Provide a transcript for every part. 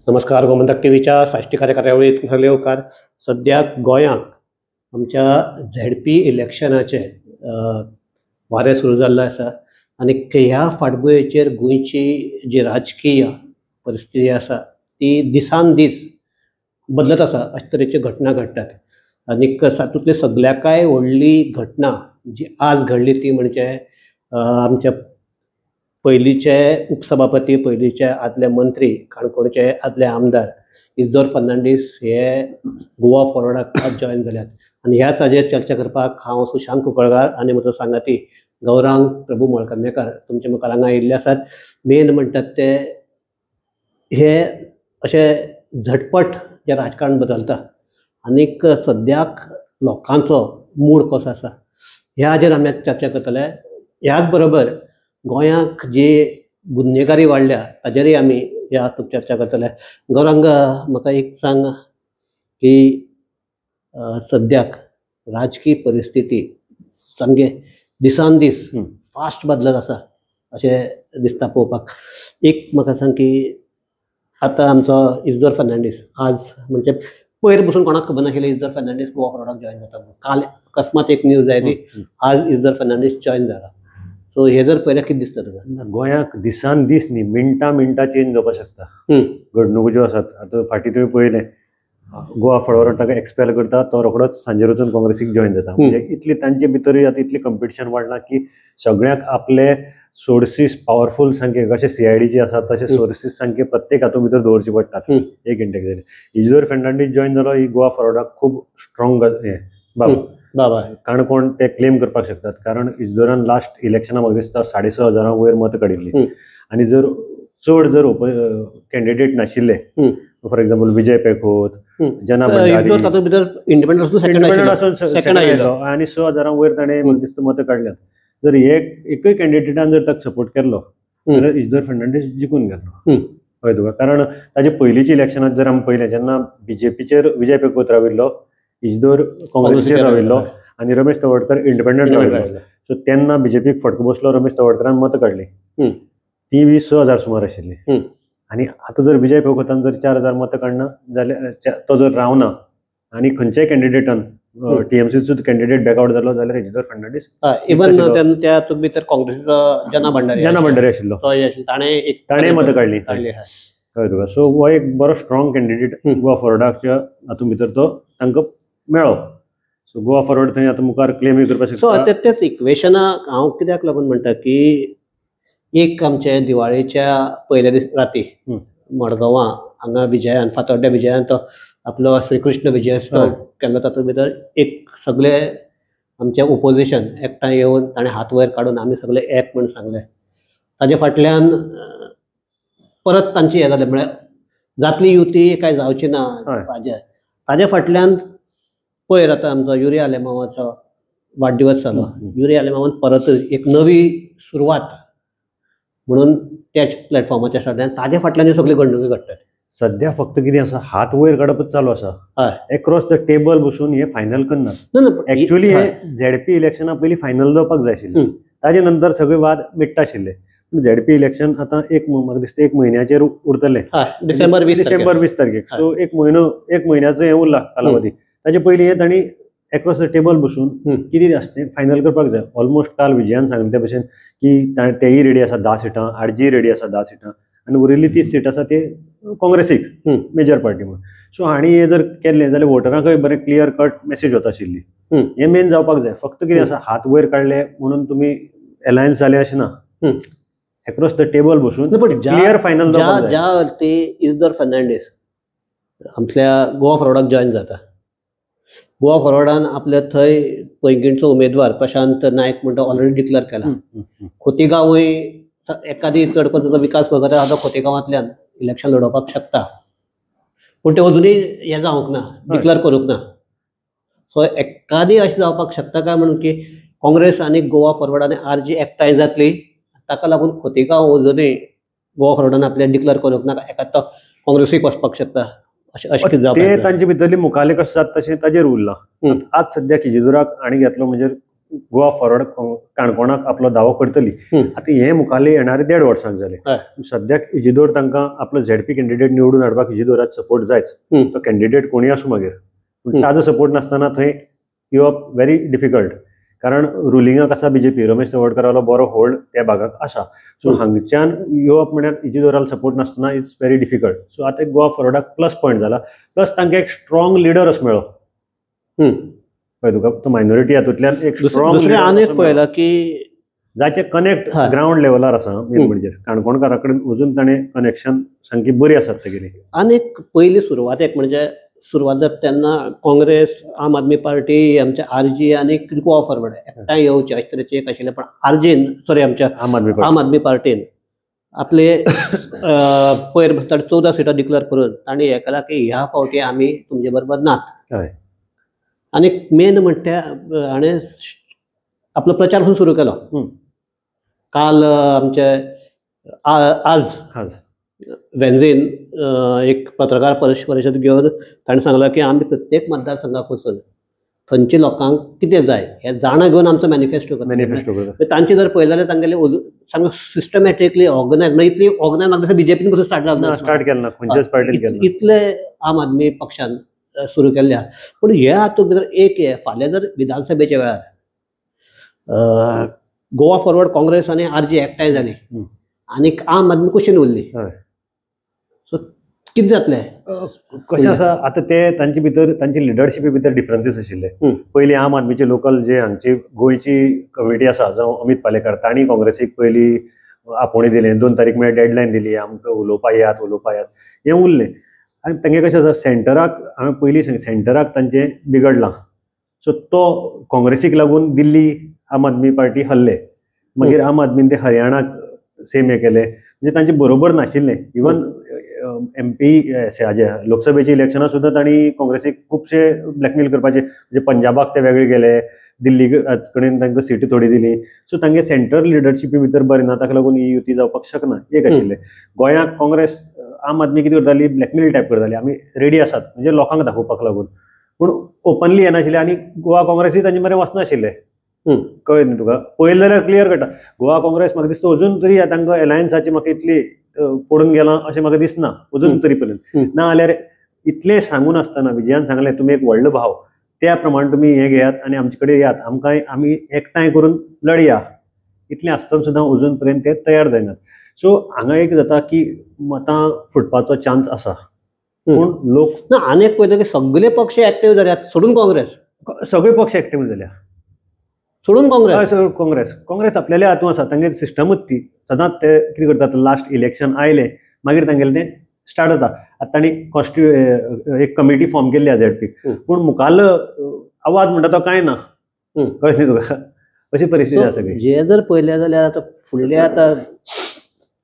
नमस्कार, गोमंतक टीव्हीच्या साश्टी कार्यावळीत सगळे उपकार. सद्याक गोंयांत आमच्या झेडपी इलेक्शनाचे वारें सुरू जाल्लें आसा आनी ह्या फाटभुंयेचेर गोंयची जी राजकीय परिस्थिती आसा ती दिसान दीस बदलत आसा. अशे तरेच्यो घटना घडटात आनी तातूंतली सगल्याकय व्हडली घटना जी आज घडली ती म्हणजे आमच्या पयलींचे उपसभापती, पयलींचे आदले मंत्री, काणकोणचे आदले आमदार इजदोर फर्नांडीस हे गोवा फॉरवर्डाक आज जॉयन जाल्यात आनी ह्याच हाजेर चर्चा करपाक हांव सुशांत कुंकळकार आनी म्हजो सांगाती गौरांग प्रभू मळकर्णेकर तुमच्या मुखार हांगा आयिल्ले आसात. मेन म्हणटात ते हे अशें झटपट जें राजकारण बदलता आनीक सद्याक लोकांचो मूड कसो आसा ह्या हाजेर आमी चर्चा करतले. ह्याच बरोबर गोंयांक जी गुन्हेगारी वाडल्या ताजेरय आमी ह्या हातूंत चर्चा करतले. गौरांग, म्हाका एक सांग की सद्याक राजकीय परिस्थिती सामके दिसान दीस फास्ट बदलत आसा अशें दिसता पळोवपाक. एक म्हाका सांग की आतां आमचो इजदोर फर्नांडीस आज म्हणजे पयर बसून कोणाक खबर नाशिल्लें इजदोर फर्नांडीस गोवा फॉरवर्डाक जॉयन जाता. काल अकस्मात एक न्यूज आयली, आज इजदोर फर्नांडीस जॉयन जाला. सो हे जर पयलें कितें दिसता तुका? गोंयाक दिसान दीस न्ही, मिनटां मिनटां चेंज जावपाक शकता. घडणुको ज्यो आसात आतां फाटीं तुवें पळयलें, गोवा फॉरवर्ड ताका एक्सपेल करता, तो रोखडोच सांजेर वचून काँग्रेसीक जॉयन जाता. म्हणजे इतली तांचे भितरूय आतां इतली कंपिटिशन वाडलां की सगळ्यांक आपले सोर्सीस पावरफूल सामके कशे सीआयडीचे आसात तशे सोर्सीस सामके प्रत्येक हातूंत भितर दवरचे पडटात. एक इंटेक जालें. इजदोर फर्नांडीस जॉयन जालो ही गोवा फॉरवर्डाक खूब स्ट्रॉंग हें बाबा काणकोण ते क्लेम करपाक शकतात, कारण इजदोरान लास्ट इलेक्शना म्हाका दिसता 6,500 वयर मतां काडिल्लीं आनी जर चड जर कॅन्डिडेट नाशिल्ले, फॉर एग्जाम्पल विजय पेखोत, जना भंडारी, इंडिपेंडंट आसून सेकंड आयिल्लो आनी 6,000 वयर ताणें म्हाका दिसता मतां काडल्यात. जर एकय कॅन्डिडेटान जर ताका सपोर्ट केल्लो जाल्यार इजदोर फर्नांडीस जिखून गेल्लो. हय तुका, कारण ताजे पयलींच्या इलेक्शनांत जर आमी पळयलें जेन्ना बीजेपीचेर विजय पेखोत राविल्लो, इजदोर काँग्रेसीचेर राविल्लो आनी रमेश तवडकर इंडिपेंडंट राविल्लो. सो तेन्ना बीजेपीक फटको बसलो, रमेश तवडकरान मतां काडलीं, ती बी 6,000 सुमार आशिल्ली. आनी आतां जर विजय पेखोतान जर 4,000 मतां काडना जाल्यार तो जर रावना आनी खंयच्याय कॅन्डिडेटान टीएमसीचो कॅन्डिडेट बॅकआउट जालो जाल्यार इजदोर फर्नांडीस इवन त्या हातूंत भितर काँग्रेसीचो जना भंडारी आशिल्लो, ताणें मतां काडलीं. कळ्ळें तुका? सो हो एक बरो स्ट्रॉंग कॅन्डिडेट गोवा फॉरवर्डाच्या हातूंत भितर तो तांकां मेळ्ळो. सो गोवा फॉरवर्ड थंय आतां मुखार क्लेमूय करपाक शकता. सो आतां तेच इक्वेशनाक हांव कित्याक लागून म्हणटा की एक आमचे दिवाळेच्या पयल्या दीस राती मडगांवां हांगा विजयान, फातोड्ड्या विजयान तो आपलो श्रीकृष्ण विजयोत्सव केल्लो. तातूंत भितर एक सगळे आमचे ओपोजिशन एकठांय येवन ताणें हात वयर काडून आमी सगळे एक म्हूण सांगलें. ताजे फाटल्यान परत तांची हें जालें, म्हळ्यार जातली युती काय जावची ना ताजे फाटल्यान पयर आतां आमचो युरी आलेमावाचो वाडदिवस जालो. युरी आलेमावान परत एक नवी सुरवात म्हणून त्याच प्लॅटफॉर्माच्या फाटल्यान ताजे फाटल्यान सगळ्यो घडणुकी घडटात. सद्या फक्त कितें आसा, हात वयर काडपच चालू आसा. एक्रॉस the table बसून हे फायनल करना. एक्चुअली हे झेडपी इलेक्शना पयलीं फायनल जावपाक जाय आशिल्लें, ताजे नंतर सगळे वाद मिट्टा आशिल्ले. पूण झेडपी इलेक्शन आतां एक म्हाका दिसता 1 म्हयन्याचेर उरतलें, डिसेंबर 20 तारखेक. सो एक म्हयन्याचो हें उरला कालावधी. ताजे पयलीं हे तांणी एक्रॉस the table बसून कितें आसा तें फायनल करपाक जाय. ऑलमोस्ट काल विजयान सांगलें त्या भशेन की तेय रेडी आसा 10 सिटां, आरजीय रेडी आसा 10 सिटां आनी उरिल्ली 30 सीट आसा ती काँग्रेसीक मेजर पार्टी म्हणून. सो हांणी हें जर केल्लें जाल्यार वोटरांकय बरें क्लियर कट मॅसेज वता आशिल्ली. हें मेन जावपाक जाय. फक्त कितें आसा, हात वयर काडले म्हणून तुमी एलायन्स जाले अशें ना, एक्रॉस the table बसून क्लियर फायनल जावपाक जाय. ज्या अर्थी इजदोर फर्नांडीस आमच्या गोवा फॉरवर्डाक जॉयन जाता, गोवा फॉरवर्डान आपल्या थंय पैंगीणचो उमेदवार प्रशांत नायक म्हणटा ऑलरेडी डिक्लेअर केला. खोतीगांवूय एकादी चड करून ताचो विकास वगैरे आतां खोतीगांवांतल्यान इलेक्शन लडोवपाक शकता, पूण ते अजुनूय हें जावंक ना, डिक्लेअर करूंक ना. सो एकादी अशें जावपाक शकता काय म्हणून की काँग्रेस आनी गोवा फॉरवर्ड आनी आरजी एकठांय जातली, ताका लागून खोतीगांव अजुनूय गोवा फॉरवर्डान आपल्यान डिक्लेअर करूंक ना, एकाद तो काँग्रेसीक वचपाक शकता. अशें ते तांचे भितरली मुखाले कशें जाता तशें ताजेर उरलां. आज सद्या किजिदोराक आनी घेतलो म्हणजे गोवा फॉरवर्ड काणकोणाक आपलो दावो करतली. आतां हें मुखाल्ले येणारे 1.5 वर्सांक जालें. सद्याक इजिदोर तांकां आपलो झेडपी कॅन्डिडेट निवडून हाडपाक इजिदोराक सपोर्ट जायच, तो कॅन्डिडेट कोणूय आसूं मागीर, पूण ताजो सपोर्ट नासतना थंय येवप व्हेरी डिफिकल्ट, कारण रुलिंगाक आसा बीजेपी, रमेश तवडकारालो बरो होल्ड त्या भागाक आसा. सो हांगच्यान येवप म्हळ्यार इजिदोराल सपोर्ट नासतना is very difficult. सो आतां गोवा फॉरवर्डाक प्लस पॉयंट जाला, प्लस तांकां एक स्ट्रॉंग लिडर असो मेळ्ळो. पळय तुका तो मायनॉरिटी हातूंतल्यान एक स्ट्रॉंग आनी एक पळयला की जाचे कनेक्ट ग्रावंड लेवलार आसा, मेन म्हणजे काणकोणकारा कडेन अजून ताणें कनेक्शन सामकी बरी आसात तेगेली. आनी एक पयली सुरवातेक म्हणजे सुरवात जाता तेन्ना काँग्रेस, आम आदमी पार्टी, आमच्या आरजी आनी गोवा फॉरवर्ड एकठांय येवचे अशे तरेचे एक आशिल्लें, पण आरजीन सॉरी आमच्या आम आदमी पार्टीन आपले पयर 14 सिटां डिक्लेअर करून तांणी हें केलां की ह्या फावटी आमी तुमचे बरोबर नात. आनी मेन म्हणटा हाणें आपलो प्रचार पसून सुरू केलो. काल आमचे आज वेन्झीन एक पत्रकार परिशद घेवन ताणें सांगलां की आमी प्रत्येक मतदारसंघाक वचून थंयच्या लोकांक कितें जाय हें जाणा घेवन आमचो मॅनिफेस्टो करता. तांचे जर पळयलें जाल्यार तांगेले सामकें सिस्टमॅटिकली ऑर्गनायज, म्हणजे इतली ऑर्गनायज म्हाका दिसता बीजेपीन पसून स्टार्ट जालें ना, स्टार्ट केलें ना खंयच्याच पार्टीन केलें, इतले आम आदमी पक्षान सुरू केल्ल्या. पूण हे हातूंत भितर एक हे फाल्यां जर विधानसभेच्या वेळार गोवा फॉरवर्ड, काँग्रेस आनी आरजी एकठांय जाली आनी आम आदमी कुशीन उरली, सो कितें जातलें? कशें आसा आतां ते तांचे भितर तांची लिडरशिपी भितर डिफरन्सीस आशिल्ले. पयलीं आम आदमीचे लोकल जे हांगची गोंयची कमिटी आसा, जावं अमीत पालेकर, तांणी काँग्रेसीक पयलीं आपोवणें दिलें, 2 तारीख म्हळ्यार डेडलायन दिली, आमकां उलोवपा येयात उलोवपा येयात, हें उरलें. आनी तेंगे कशें आसा, सेंटराक हांवें पयलीं सांगलें, सेंटराक तांचें बिगडलां. सो तो काँग्रेसीक लागून दिल्ली आम आदमी पार्टी हल्ले, मागीर आम आदमीन ते हरियाणाक सेम हें केलें, म्हणजे तांचे बरोबर नाशिल्लें. इवन एमपी हाजे लोकसभेची इलेक्शनां सुद्दां तांणी काँग्रेसीक खुबशे ब्लॅकमेल करपाचे, म्हणजे पंजाबाक ते वेगळे गेले, दिल्ली कडेन तांकां सिटी थोडी दिली. सो तांगे सेंट्रल लिडरशिपी भितर बरें ना, ताका लागून ही युती जावपाक शकना. एक आशिल्लें गोंयांत काँग्रेस आम आदमी कितें करताली, ब्लॅकमेल टायप करताली, आमी रेडी आसात म्हणजे लोकांक दाखोवपाक लागून, पूण ओपनली येनाशिल्लें. आनी गोवा काँग्रेसूय तांचे मरे वचनाशिल्लें. कळ्ळें न्ही तुका? पळयलें जाल्यार क्लियर कळटा गोवा काँग्रेस म्हाका दिसता अजून तरी तांकां एलायन्साची म्हाका इतली पडून गेलां अशें म्हाका दिसना अजून तरी पर्यंत. ना जाल्यार इतलें सांगून आसतना विजयान सांगलें तुमी एक व्हडलो भाव, त्या प्रमाणे तुमी हें घेयात आनी आमचे कडेन येयात, आमकां आमी एकठांय करून लडया, इतलें आसतना सुद्दां अजून पर्यंत ते तयार जायनात. सो हांगा एक जाता की मतां फुटपाचो चान्स आसा, पूण लोक ना. आनी एक पळयता की सगळे पक्ष एक्टीव जाल्यात सोडून काँग्रेस, सगळे पक्ष एक्टीव जाल्या सोडून काँग्रेस. काँग्रेस काँग्रेस आपल्याले हातूंत आसा, तांगेली सिस्टमूच ती सदांच ते कितें करतात, लास्ट इलेक्शन आयलें मागीर तांगेलें तें स्टार्ट जाता. आतां तांणी एक कमिटी फॉर्म केल्ली आसा झेडपी, पूण मुखाल आवाज म्हणटा तो कांय ना. कळ्ळें न्ही तुका? अशी परिस्थिती आसा सगळी. जे जर पळयलें जाल्यार आतां फुडले आतां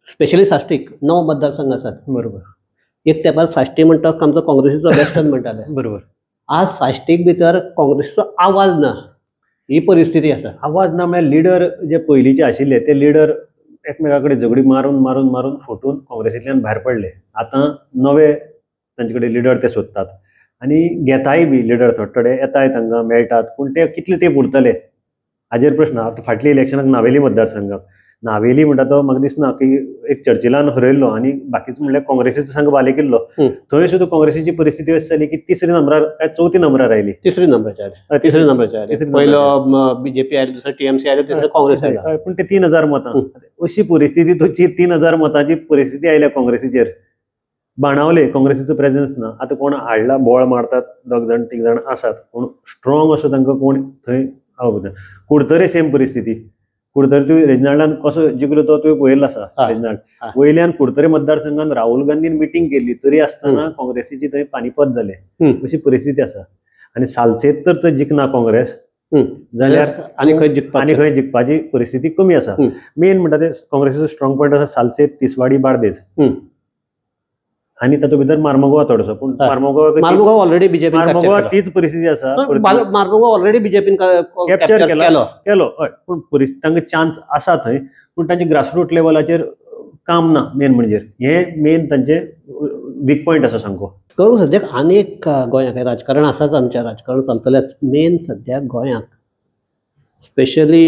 स्पेशली साश्टीक 9 मतदारसंघ आसात. बरोबर. एक तेंपार साश्टी म्हणटा आमचो काँग्रेसीचो वेस्टर्न म्हणटाले. बरोबर. आज साश्टीक भितर काँग्रेसीचो आवाज ना, ही परिस्थिती आसा. आवाज ना म्हळ्यार लिडर जे पयलींचे आशिल्ले ते लिडर एकमेका कडेन झगडी मारून मारून मारून फुटून काँग्रेसींतल्यान भायर पडले. आतां नवे तांचे कडेन लिडर ते सोदतात आनी घेताय बी लिडर, थोडे थोडे येताय तांकां मेळटात, पूण ते कितले ते उरतले हाजेर प्रश्न. आतां फाटल्या इलेक्शनाक नावेली मतदारसंघाक नावेली म्हणटा तो म्हाका दिसना की एक चर्चिलान हरयल्लो आनी बाकीच म्हणल्यार काँग्रेसीचो संघ बाले केल्लो, थंय सुद्दां काँग्रेसीची परिस्थिती अशी जाली की तिसऱ्या नंबरार काय चवथ्या नंबरार आयली. तिसऱ्या नंबराचेर, तिसऱ्या नंबराचेर पयलो बीजेपी आयली, दुसरो टीएमसी आयले, तिसरे काँग्रेस आयलो, पूण ते 3000 मतां. अशी परिस्थिती तुची 3000 मतांची परिस्थिती आयल्या काँग्रेसीचेर. बाणावले काँग्रेसीचो प्रेजन्स ना. आतां कोण हाडला बोळ मारतात, 2 जाण 3 जाण आसात, पूण स्ट्रॉंग असो तांकां कोण थंय आवडना. कुडतरे सेम परिस्थिती. कुडतरे तुवें रेजिनाल्डान कसो जिखलो तो तुवें पळयल्लो आसा. रेजिनाल्ड वयल्यान कुडतरे मतदारसंघान राहुल गांधीन मिटींग केल्ली तरी आसतना काँग्रेसीची थंय पानीपत जालें, अशी परिस्थिती आसा. आनी सालसेत तर थंय जिखना काँग्रेस जाल्यार आनी खंय जिखपा, आनी खंय जिखपाची परिस्थिती कमी आसा. मेन म्हणटा ते काँग्रेसीचो स्ट्रॉंग पॉयंट आसा सालसेत, तिसवाडी, बार्देज आनी तातूंत भितर मार्मगोवा थोडोसो, पूण मार्मगोवा ऑलरेडी बीजेपी, मार्मगोवा तीच परिस्थिती आसा. मार्मगोवा ऑलरेडी बीजेपीन कॅप्चर केलो, हय, पूण तांकां चान्स आसा थंय, पूण तांचे ग्रासरूट लेवलाचेर काम ना. मेन म्हणजे हे मेन तांचे वीक पॉयंट आसा सामको. करूं सद्याक आनी एक गोंयाक राजकारण आसाच, आमच्या राजकारण चलतलेंच. मेन सद्याक गोंयाक स्पेशली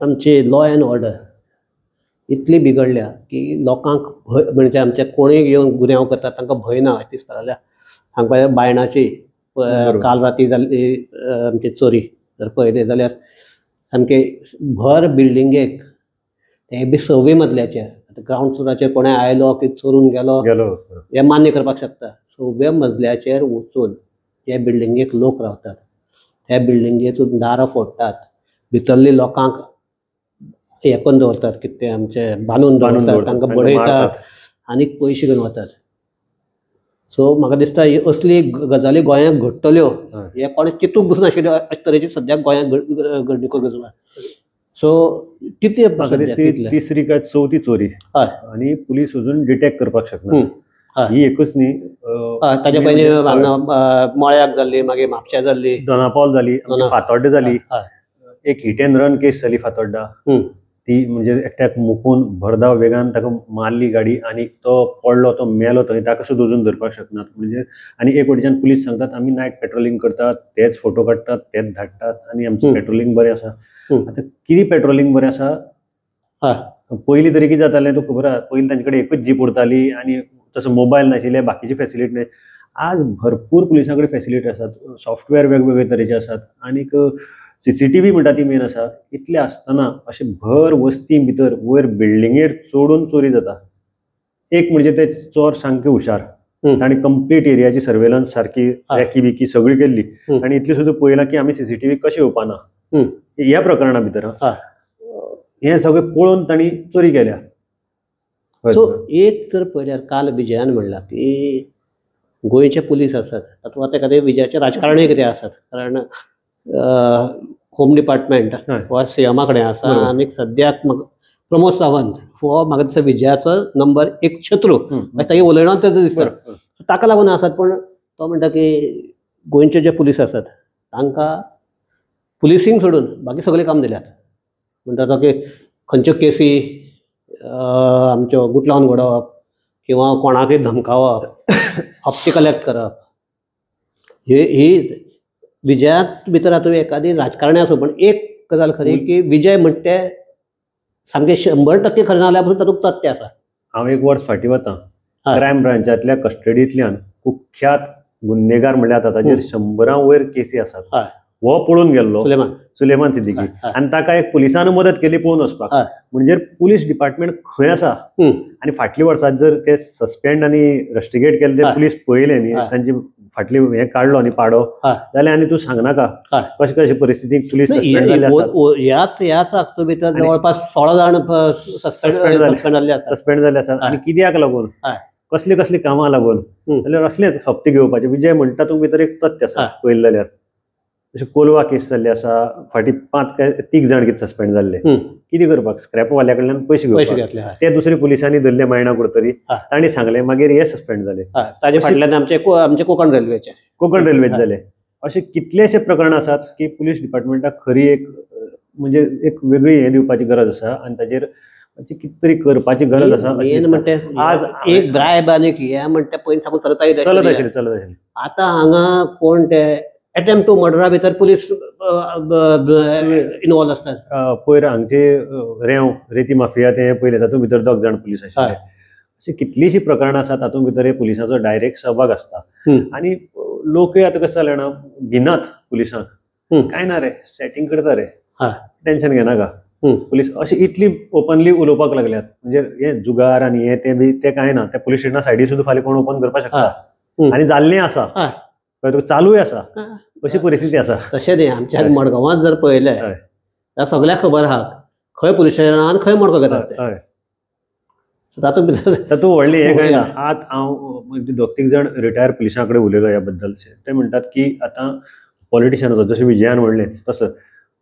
आमची लॉ एंड ऑर्डर इतली बिगडल्या की लोकांक भंय, म्हणजे आमचे कोणूय येवन गुन्यांव करतात तांकां भंय ना अशें दिसता. जाल्यार सांगपाचें बायणाची काल राती जाल्ली आमची चोरी जर पळयली जाल्यार सामके भर बिल्डिंगेक, तें बी 6व्या मजल्याचेर, आतां ग्रावंड फ्लोराचेर कोणें आयलो की चोरून गेलो हें मान्य करपाक शकता. 6व्या मजल्याचेर वचून जे बिल्डिंगेक लोक रावतात त्या बिल्डिंगेतून दारां फोडटात, भितरली लोकांक हें करून दवरतात, कितें तें आमचे बांदून दवरतात, तांकां बडयतात आनी पयशे घेवन वतात. सो म्हाका दिसता ही असली गजाली गोंयांत घडटल्यो हें कोणें चिंतूंक बसून आशिल्ल्यो अशे तरेची सद्याक गोंयांत घडणुको घडला. सो कितें म्हाका दिसता तिसरी काय चवथी चोरी आनी पुलीस अजून डिटेक्ट करपाक शकना. ही एकूच न्ही, ताजे पयलीं मळ्याक जाल्ली, मागीर म्हापश्या जाल्ली, दोनापावल जाली, फातोड्डा जाली, एक हिट एंड रन केस जाली फातोड्डा. ती म्हणजे एकट्याक मुकून भरधाव वेगान ताका मारली गाडी आनी तो पडलो, तो मेलो थंय, ताका सुद्दां अजून धरपाक शकनात. म्हणजे आनी एक वटेच्यान पुलीस सांगतात आमी नायट पेट्रोलिंग करतात, तेच फोटो काडटात, तेच धाडटात आनी आमचें पेट्रोलिंग बरें आसा. आतां कितें पेट्रोलिंग बरें आसा? पयलीं तरी कितें जातालें तुका खबर आसा, पयलीं तांचे कडेन एकूच जीप उरताली आनी तसो मोबायल नाशिल्ले, बाकीची फेसिलिटी नाय. आज भरपूर पुलिसां कडेन फेसिलिटी आसात, सॉफ्टवेअर वेगवेगळे तरेचे आसात आनीक CCTV म्हणटा ती मेन आसा. इतलें आसतना अशें भर वस्ती भितर वयर बिल्डिंगेर चोडून चोरी जाता. एक म्हणजे ते चोर सामके हुशार, तांणी कंप्लीट एरियाची सर्वेलन्स सारकी रेकी बिकी सगळी केल्ली आनी इतली सुद्दां पळयलां की आमी CCTV कशें येवपाना ह्या प्रकरणा भितर, हें सगळें पळोवन तांणी चोरी केल्या. सो एक तर पळयल्यार काल विजयान म्हणलां की गोंयचे पुलीस आसात अथवा ते खातीर विजयाचे राजकारणूय कितें आसात, कारण होम डिपार्टमेंट हो सीएमा कडेन आसा आनी सद्याक प्रमोद सावंत हो म्हाका दिसता विजयाचो नंबर 1 शत्रू, तागे उलयणो तें दिसता, ताका लागून आसात. पूण तो म्हणटा की गोंयचे जे पुलीस आसात तांकां पुलिसींग सोडून बाकी सगळें काम दिल्यात. म्हणटा तो की खंयच्यो केसी आमच्यो गुटलावन घडोवप किंवा कोणाकय धमकावप, हप्ते कलेक्ट करप, ही विजयात भितर आतां एखादी राजकारणी आसूं, पण एक गजाल खरी की विजय म्हणटे सामकें 100% खरें ना जाल्यार पसून तातूंत तथ्य आसा. हांव एक वर्स फाटीं वता, क्रायम ब्रांचांतल्या कस्टडींतल्यान कुख्यात गुन्हेगार म्हणल्यार आतां ताजेर 100 वयर केसी आसात, हो पळून गेल्लो सुलेमान सिद्दीकी आनी ताका एक पुलिसान मदत केली पळून वचपाक. म्हणजे पुलीस डिपार्टमेंट खंय आसा? आनी फाटल्या वर्सां जर ते सस्पेंड आनी रस्टिगेट केले ते पुलीस पळयले न्ही, तांची फाटली हें काडलो न्ही पाडो जाल्यार आनी तूं सांगनाका कशें कशें परिस्थितीक पुलीस सस्पेंड जाल्ले आसात. ह्याच हातूंत भितर जवळपास 16 जाण सस्पेंड जाल्ले आसात आनी कित्याक लागून, कसली कसली कामां लागून जाल्यार असलेच हप्ते घेवपाचे. विजय म्हणटा तूं भितर एक तथ्य आसा पळयलें जाल्यार. अशें कोलवा केस जाल्ली आसा, फाटीं 5 काय 3 जाण कितें सस्पेंड जाल्ले, कितें करपाक स्क्रॅप वाल्या कडल्यान पयशे घेवपाक, ते दुसरे पुलिसांनी धरले मायणा कुडतरी, तांणी सांगलें, मागीर हे सस्पेंड जाले. ताजे फाटल्यान आमचे कोंकण रेल्वेचे, कोंकण रेल्वेत जाले. अशे कितलेशे प्रकरण आसात की पुलीस डिपार्टमेंटाक खरी एक म्हणजे एक वेगळी हें दिवपाची गरज आसा आनी ताजेर कितें तरी करपाची गरज आसा. मेन म्हणटे आज एक ब्रायब आनी हें म्हणटा पयलीं साकून चलत आशिल्लें, चलत आशिल्लें. आतां हांगा कोण ते अटेम्प्ट टू मर्डरा भितर पुलीस इनवॉल्व आसतात. पयर हांगचे रेंव रेती माफिया ते पयले तातूंत भितर 2 जाण पुलीस आशिल्ले. अशी कितलीशीं प्रकरणां आसात तातूंत भितर पुलिसांचो डायरेक्ट सहभाग आसता. आनी लोकय आतां कशें जालें ना, भिनात पुलिसांक, कांय ना रे सेटींग करता रे, टेंशन घेनाका पुलीस, अशें इतली ओपनली उलोवपाक लागल्यात. म्हणजे हे जुगार आनी हे तें बी तें कांय ना, त्या पुलीस स्टेशना सायडी सुद्दां फाल्यां कोण ओपन करपाक शकता आनी जाल्लें आसा, चालूय आसा, अशी परिस्थिती आसा. तशें न्ही, आमच्या मडगांवांत जर पळयलें जाल्यार सगळ्याक खबर आहा खंय पुलीस स्टेशनान खंय मडगांव घेतात. तातूंत भितर तातूंत व्हडलें हें कांय ना. आतां हांव 2-3 जाण रिटायर पुलिसां कडेन उलयलो ह्या बद्दल, ते म्हणटात की आतां पॉलिटिशनाचो, जशें विजयान म्हणलें तसो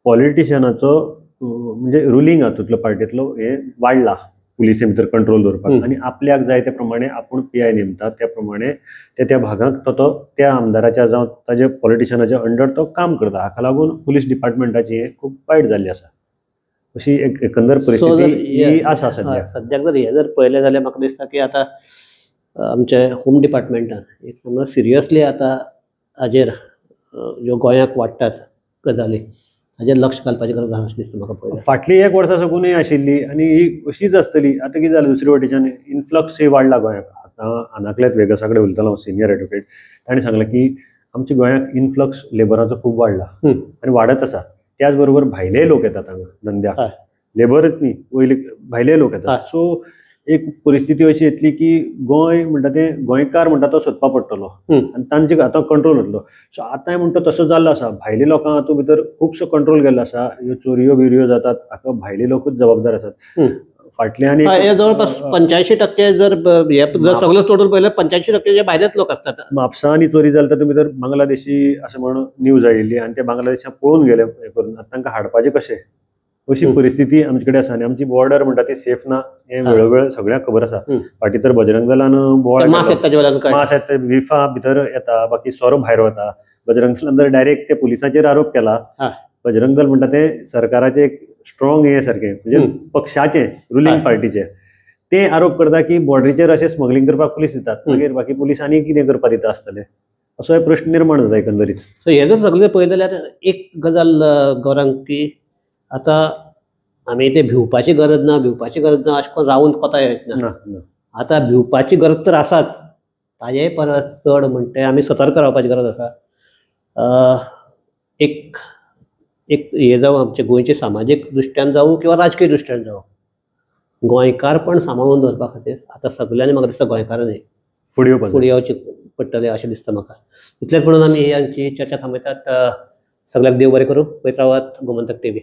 पॉलिटिशनाचो म्हणजे रुलींग हातूंतलो पार्टींतलो हें वाडला पुलिसे भितर कंट्रोल दवरपाक, आनी आपल्याक जाय ते प्रमाणे आपूण PI नेमता, त्या प्रमाणे ते त्या भागाक तो त्या आमदाराच्या जावं ताजे पॉलिटिशनाच्या अंडर तो काम करता. हाका लागून पुलीस डिपार्टमेंटाची हें खूब वायट जाल्ली आसा. अशी एक एकंदर परिस्थिती ही आसा सद्याक. सद्याक जर हें जर पळयलें जाल्यार म्हाका दिसता की आतां आमचे होम डिपार्टमेंटान एक समज सिरियसली आतां हाजेर ज्यो गोंयाक वाडटात गजाली हाजेर लक्ष घालपाची गरज आसा अशें दिसता म्हाका. पळयल्यार फाटली एक वर्सां साकूनय आशिल्ली आनी ही अशीच आसतली. आतां कितें जालें, दुसरे वटेच्यान इन्फ्लक्स हे वाडला गोंयाक. आतां अनाकलेत वेगसा कडेन उलयतालो हांव, सिनियर एडवोकेट, ताणें सांगलें की आमच्या गोंयाक इन्फ्लक्स लेबराचो खूब वाडला आनी वाडत आसा. त्याच बरोबर भायलेय लोक येतात हांगा धंद्याक, लेबरच न्ही, वयले भायले लोक येतात. सो एक परिस्थिती अशी येतली की गोंय म्हणटा तें गोंयकार म्हणटा तो सोदपा पडटलो आनी तांचे आतां कंट्रोल जातलो. सो आतांय म्हणटा तसो जाल्लो आसा, भायले लोकांक हातूंत भितर खुबसो कंट्रोल गेल्लो आसा. ह्यो चोरयो बिरयो जातात हाका भायले लोकूच जबाबदार आसात. फाटले आनी हे जवळपास 85% जर हे जर सगळें टोटल पळयल्यार 85% जे भायलेच लोक आसतात. म्हापसा आनी चोरी जाली तातूंत भितर बांगलादेशी अशें म्हणून न्यूज आयिल्ली आनी ते बांगलादेशाक पळोवन गेले हें करून. आतां तांकां हाडपाचें कशें, अशी परिस्थिती आमचे कडेन आसा. आनी आमची बॉर्डर म्हणटा ती सेफ ना हें वेळोवेळ सगळ्यांक खबर आसा. फाटीं तर बजरंग दलान बोवाळ मास येता, मास येता, विफा भितर येता, बाकी सोरो भायर वता. बजरंग दलान तर डायरेक्ट ते पुलिसांचेर आरोप केला. बजरंग दल म्हणटा ते सरकाराचे एक स्ट्रॉंग हे सारकें, म्हणजे पक्षाचे रुलिंग पार्टीचे ते आरोप करता की बॉर्डरीचेर अशें स्मगलिंग करपाक पुलीस दितात, मागीर बाकी पुलीस आनी कितें करपाक दिता आसतले, असो प्रश्न निर्माण जाता एकंदरीत. सो हे जर सगळें पळयलें जाल्यार एक गजाल गौरांग की आतां आमी ते भिवपाची गरज ना, भिवपाची गरज ना अशें करून रावून कोता येना. आतां भिवपाची गरज तर आसाच, ताजे परस चड म्हणटा आमी सतर्क रावपाची गरज आसा. एक एक हे जावं आमचे गोंयचे सामाजीक दृश्ट्यान जावं किंवा राजकीय दृश्ट्यान जावं, गोंयकारपण सांबाळून दवरपा खातीर आतां सगल्यांनी म्हाका दिसता गोंयकारांनी फुडें येवचें पडटलें अशें दिसता म्हाका. इतलेंच म्हणून आमी ही आमची चर्चा थांबयतात. सगळ्यांक देव बरें करूं. पळयत रावात गोमंतक टीव्ही.